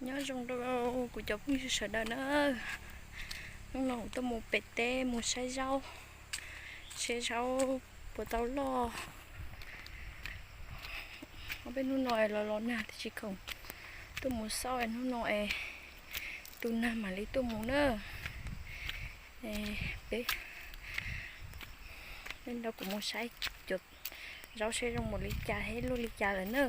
Nyob zoo rau kuv cov phooj ywg sawv daws na. Hnub no kuv tuaj mus pem teb mus saib zaub, saib zaub puas tau loj. Ob peb hnub no es los los nag tiam sis khoom tuaj mus xauj es hnub no es tu nag mam li tuaj mus na. Peb, nej nrog kuv mus saib cov zaub seb zoo npaum li cas thiab luaj li cas lawm na.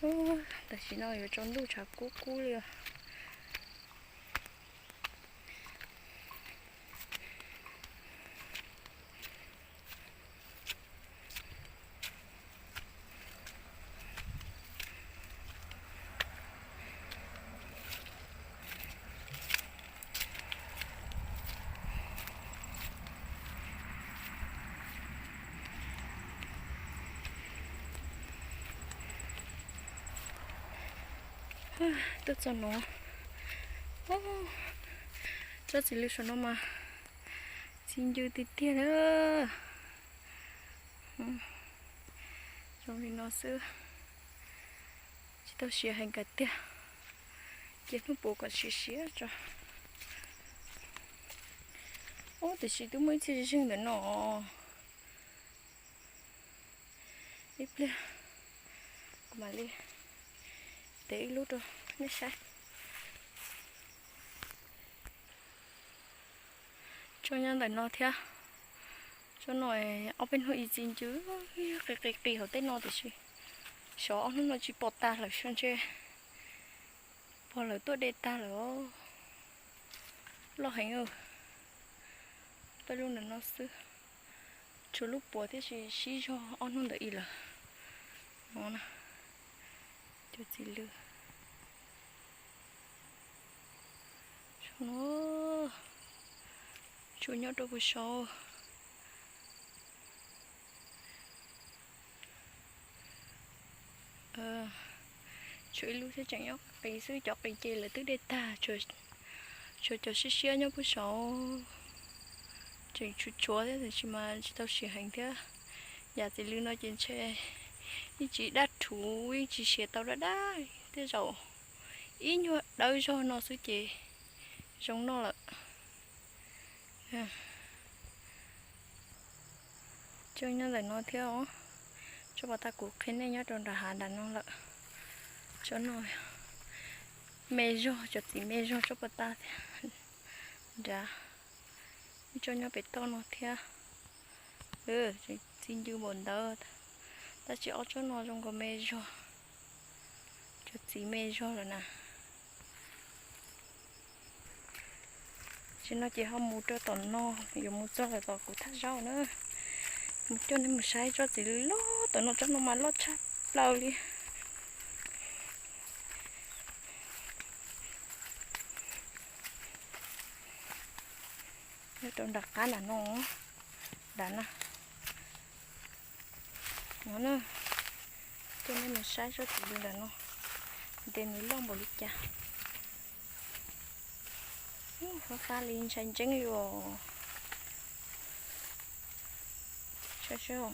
Tam sim no yuav tsaus ntuj tshav kub kub li os. Tuaj txog no, tsob txiv lws saum no mas txi ncw tiag tiag na. Zoo li no xwb, tsis tau siav heev kiag tiag. Cia hnub puav kom siav siav tso. Ub, tiam sis twb muaj ib txhia zeeg ntawm no. Ib pliag kuv mam li tev ib lub rau nej saib. Tsob nyob ntawm no thiab. Tsob no ob peb hnub ib txi ncw qis qis qis hauv tej no tiam sis xyov ob hnub no tsis pom tag lawm, ntshe pog lawv tuaj de tag lawm. Loj heev, peb lub ntawm no xwb. Tshuav lub puav thiab, sib zog ob hnub ntawd ib lawm. No, cov txiv lws no tsuas nyob rau puag saud. Tshuav ib lub thiab tseem nyob qis xwb, cov qis ces lawv twb de tag, tshuav cov siab siab nyob puag saud. Tseem tshuav tshuav thiab tiam sis mas tsis tau siav heev thiab. Yam txiv lws no ces ntshe yeej tsis daj rhuv, yeej tsis siav tau daj daj, tej zaum ib nyuag dawb zog no xwb ces zoo noj lawm. Tsob nyob ntawm no thiab os. Tsob pos tas kuv qhia nej nyob rau nram hav nram no lawm. Tsob no me zog, cov txiv me zog tsob pos tas thiab nrad. Ib tsob nyob pem toj no thiab. Txi ncw npaum ntawd, tab sis ob tsob no zoo nkaus me zog, cov txiv me zog lawm na. Tsis no ces ho mus rau tom no, yuav mus txog lawm tom kuv thaj zaub na. Mus coj nej mus saib tsob txiv lws loj tom no, tsob no mas loj tshaj plaws li. Nyob rau nram qab nram no, nram no. No na, coj nej mus saib tsob txiv lws nram no, ntes nws loj npaum li cas. Fab fab li ntshai ntseeb li os. Saib saib,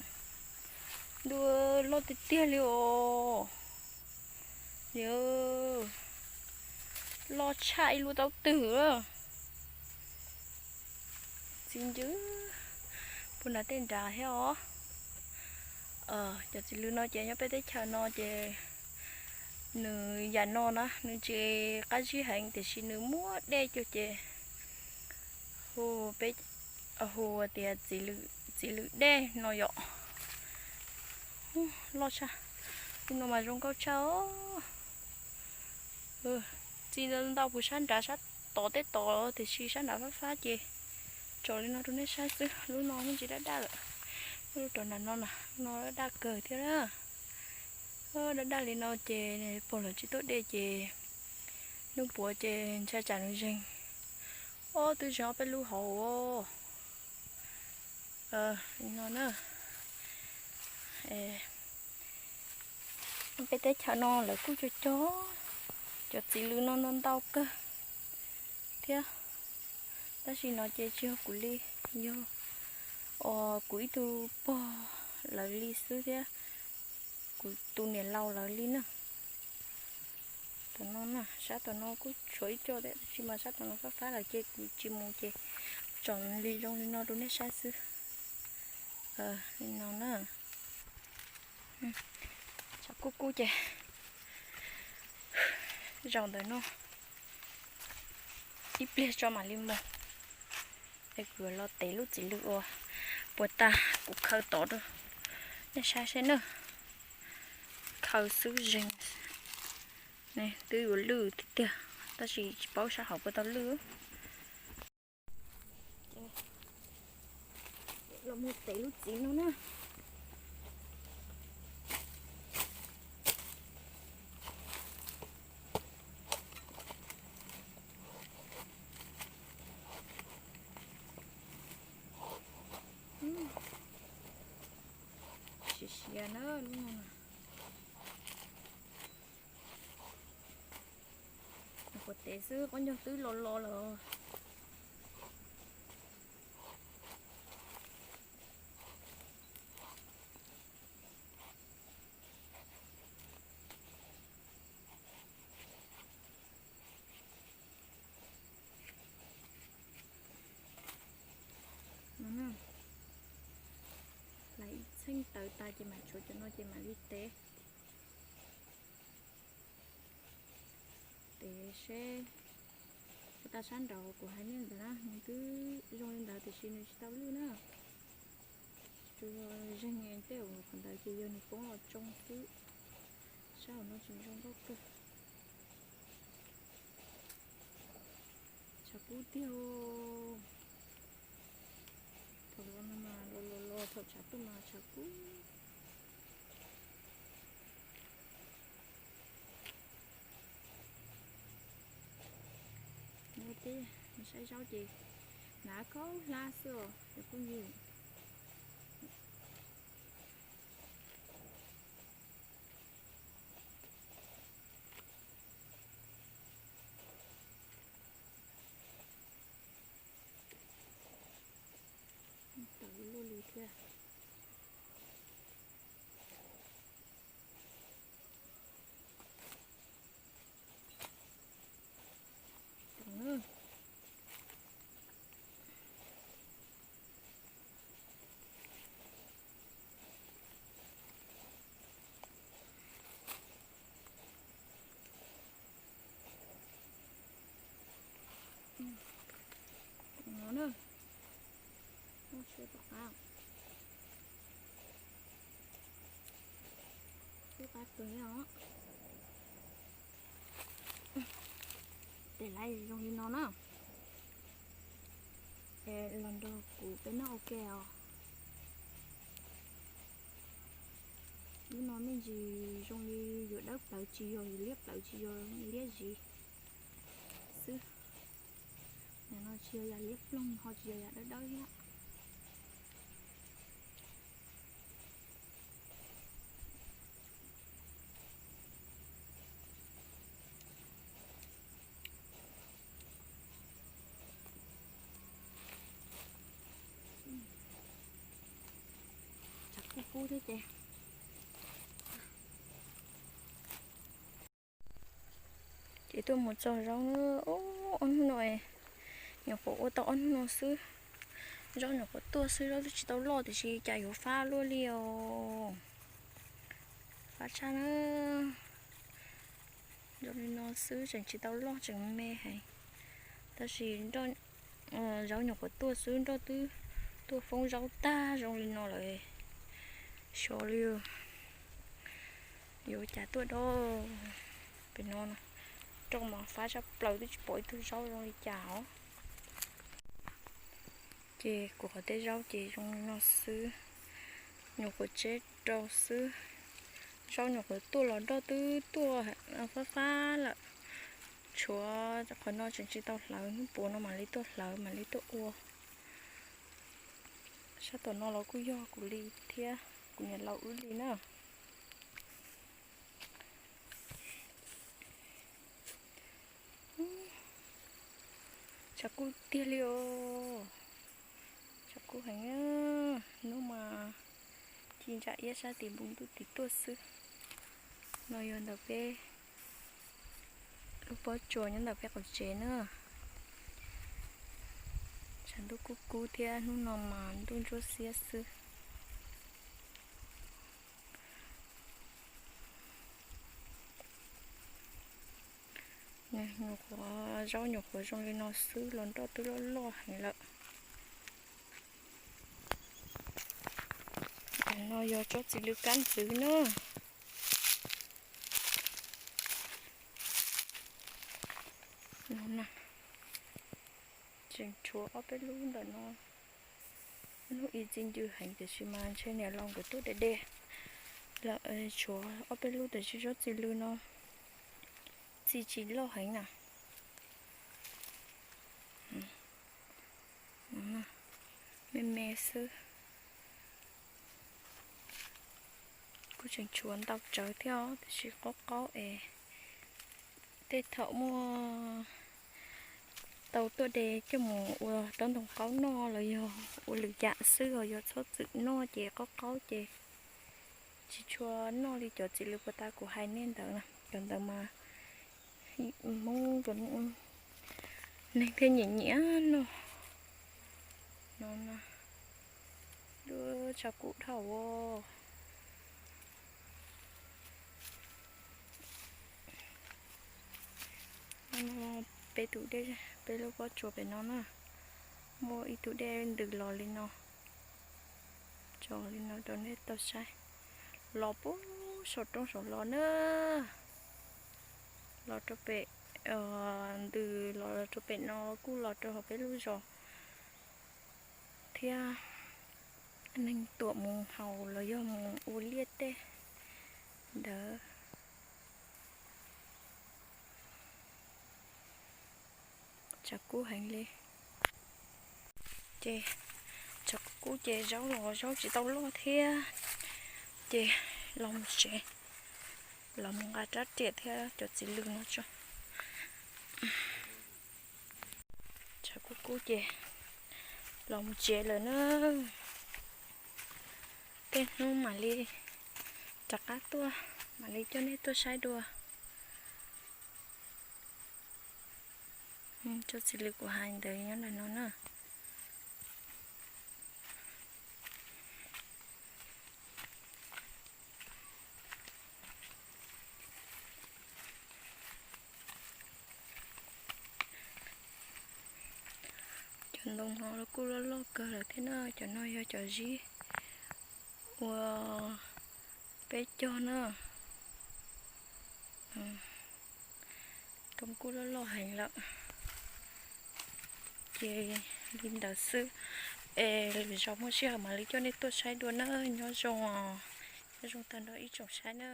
ntuj, loj tiag tiag li os. Yawg, loj tshaj ib lub taub twg. Txi ncw puag nram tej nrad thiab os. Cov txiv lws no ces nyob peb teb chaws no ces nws yam no na nws tsis qab zib heev tiam sis nws muaj dej cuag ces hu, peb hu tias txiv lws dej no yom. Loj tshaj, li no mas zoo nkauj tshaj os. Txi ntau puag sab nrad sab tod tej tod tiam sis sab nrad fab fab ces tso li no rau nej saib xwb. Lub no me ntsis daj daj lawm, lub rau nram no na, no daj daj kawg thiab na. Daj daj li no ces pog lawv tsis tuaj de ces hnub puav ces ntshai tsam nws zeeg. Ob, twb zeeg ob peb lub hauv. Li no na. Peb teb chaws no lawv kuj cog cog cov txiv lws no no ntau kawg thiab, tab sis no ces tsis yog kuv li, yog os kuv ib tug pog lawv li xwb thiab. kuv tus niam laus lawv li na. Tom no na, sab tom no kuj tshuav ib co thiab, tab sis mas sab tom no fab fab lawm ces kuv tsis mus ces tsom li zoo li no rau nej saib xwb. Li no na. Tshav kub kub ces zaum ntawm no ib pliag tso mam li mus. Es kuv yuav los tev lub txiv lws uas puas tag kuv khaws tod rau nej saib seb na. Khaws xwb zeeg, twb yuav lwj tiag tiag, tab sis tsis paub sab hauv puas tau lwj. Los mus tev lub txiv no na. Siav siav na lub no na. Nyuam qhuav tev xwb, qaub ncaug twb lo lo lawm. Hlais ib txheej tawv tas ces mam tshuav cov no ces mam li tev. Tev seb, puas tag sab nraud kuv hais nej ntawd na, nws twb zoo li ntawd tiam sis nws tsis tau lwj na. Tsuas yog zeeg tej uas qhov ntawd ces yog nws poob los tsoo xwb. Sab hauv no tseem zoo nkauj kawg. Tshav kub tiag. Thaum los no mas los los los thaum tshav tuaj mas tshav kub. Nyob teb saib zaub ces hnav khaub hlab xwb os cov phooj ywg. Tawv luaj li thiab. No na, muaj siab tom qab, siab qab kawg li os. Tes laiv zoo li no na. Es los nrog kuv peb noj ua ke os. Lub no me ntsis zoo li yuav dawb plaws tsis yog, yuav liab plaws tsis yog, liab ziv xwb. Yam no tsis yog yam liab ploog, ho tsis yog yam dawb dawb thiab. Tshav kub kub thiab ces. Ces tuaj mus txog zaub na, ob hnub no, nyuam qhuav ua tau ob hnub no xwb. Zaub nyuam qhuav tuaj xwb, zaub twb tsis tau loj tiam sis cas yuav fab luaj li os. Fab tshaj na. Zoo li no xwb tseem tsis tau loj tseem me heev. Tab sis zaub nyuam qhuav tuaj xwb nroj twb tuaj foob zaub tag zoo li no lawm. Xyov li yuav cas tuaj do. Pem no roj mas fab tshaj plaws twb tsis pom ib tug zaub zoo li cas os. Ces kuv qhov tej zaub ces zoo li no xwb. Nyuam qhuav tseb rau xwb. Zaub nyuam qhuav tuaj los nroj twb tuaj fab fab lawm. Tshuav qhov no tseem tsis tau hlawv, hnub puav no mam li tuaj hlawv mam li tuaj ua. Sab tom no los kuj yog kuv li thiab kuv niam laus wb li na. Tshav kub tiag li os. Tshav kub heev, hnub mas ci ntsa iab sab tim npoo ntuj tim tuaj xwb. No yog ntawm peb lub pob tsuas nyob ntawm peb qaum tsev na. Tshav ntuj kub kub thiab hnub no mas ntuj ntsuab xiab xwb. Nyuam qhuav, zaub nyuam qhuav zoo li no xwb los nroj twb loj loj heev lawm. No yog tsob txiv lws kab ntxwv na. No na, tseem tshuav ob peb lub ntawm no. Lub ib txi ncw heev tiam sis mas ntshe niam laus nkawd tuaj de de lawm, tshuav ob peb lub tiam sis tsob txiv lws no txi tsis loj heev na. Me me xwb. Kuj tseem tshuav ntau tsawv thiab os, tiam sis qaub qaub es tej thaum muaj tau tuaj de coj mus ua rab ntoo qaub noj los yog ua lwm yam xwb os, yog txhob txwm noj ces qaub qaub ces tsis tshua noj li cov txiv lws puag ta kuv hais nej ntawd na. Cov ntawd mas Hmoob neeg thiaj nyiam nyiam noj. No na, lub tshav kub dhau os. Peb tus dej, peb lub pob tsuas pem no na, muaj ib tug dej ntws los li no, tso li no rau nej tau saib. Los puag saum roob saum los na, los rau pem, ntws los rau pem no kuj los rau hauv peb lub zos thiab. Neeg tuam mus haus los yog mus ua liaj tej ntawd. Tshav kub heev li. Ces tshav kub ces zaub los zaub tsis tau loj thiab, ces los mus tsev, los mus nqa rab riam thiab cov txiv lws no tso. Tshav kub kub ces los mus tsev lawm na. Tej hnub mam li rov qab tuaj, mam li coj nej tuaj saib dua. Tsob txiv lws kuv hais ntawd nyob ntawm no na. Cov ntoo no kuj loj loj kawg lawm thiab na, cov no yog cov zib ua peb cog na. Ntoo kuj loj loj heev lawm. Ces li ntawd xwb, es lwm zaus muaj sij hawm mam li coj nej tuaj saib dua na. Nyob zoo, nyob zoo tag nrho ib tsoom saib na.